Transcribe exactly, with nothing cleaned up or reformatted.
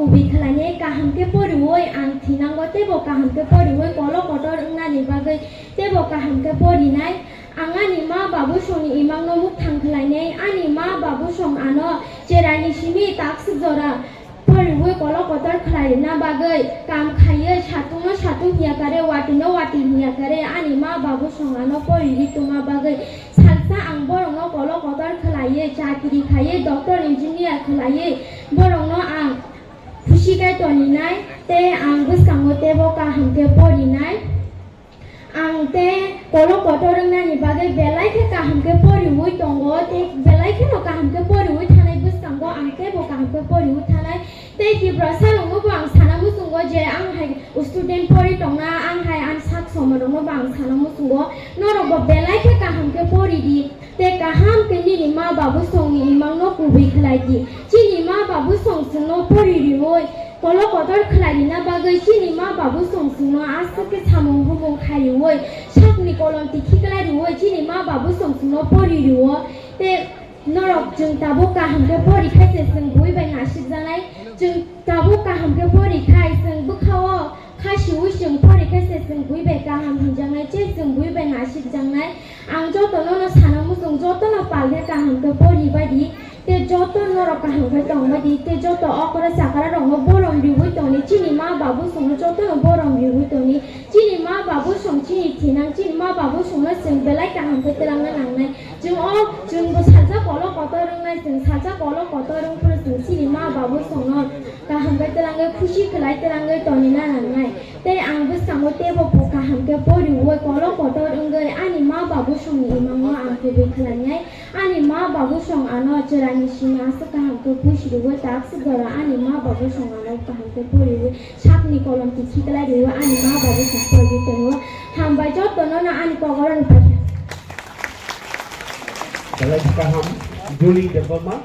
Kubui khlainai kaham khe poriwi ang thinango, teibo kaham khe poriwi kolok kotor wngnani bagwi teibo kaham khe porinai. Ang ani ma babusongni imangno mukthang khlainai, ani ma babusong ano cheraini simi takswk jora poriwi kolok kotor khlaina bagwi kam khaiwi satungno satung hiya kare, watino wati hiya kare ani ma babusong ano poriwi tongma bagwi salsa ang borokno kolok kotor khlaiwi chakri khaiwi doctor engineer khlaiwi borokno ang khusi khe toninai tei ang bwskango teibo kaham khe porinai. Ang tei kolok kotor wngnani bagwi belai khe kaham khe poriwi tongo, tei belai kheno kaham khe poriwi thanai bwskango ang teibo kaham khe poriwi thanai. Tei Tiprasa rokno bo ang sana muchungo je ang hai student pori tongna, ang hai ang sak somo rokno bo ang sana muchungo, norok bo belai khe kaham khe pori di. Tei kaham khe nini ma babusongni imangno kubui khlai di. Chini ma babusong chwngno pori riwi kolok kotor khlai rina bagwi chini ma babusong chwngno aswk khe samung humung khai riwi sakni kolom tikhi klai riwi chini ma babusong chwngno pori riwo. Tei norok chwng tabuk kaham khe pori khai se chwng bui bai naisik janai. Chwng tabuk kaham khe pori khai chwng bwkhao Kha siwi chwng pori khe se chwng bui bai kaham hinjaknai, tei chwng bui bai naisik jaknai. Ang jotono no sana muchung, jotono pal khe kaham khe pori bai di, tei joto norok kaham khe tong bai di, tei joto okra chakra rokno borom riwi tongni, chini ma babusongno jotono borom riwi tongni, chini ma babusong chini thinang, chini ma babusongno chwng belai kaham khe twlangna nangnai. Chwng o, chwng bo sajak kolok kotor wngnai, chwng sajak kolok kotor wng phano chwng chini ma babusongno kaham khe twlangwi khusi khlai twlangwi tonina nangnai. Tei ang bwskango teibo bo kaham khe poriwi kolok kotor wngwi ani ma babusongni imangno ang kubui khlainai. Ani ma babusong ano chwraini simi aswk kaham khe buisi rwui takswk jora ani ma babusong ano kaham khe poriwi sakni kolom tikhi klai riwi ani ma babusong poriwi tongo. Hambai jotono no ani kokoro rwphai. Belai kaham, Julie Debbarma.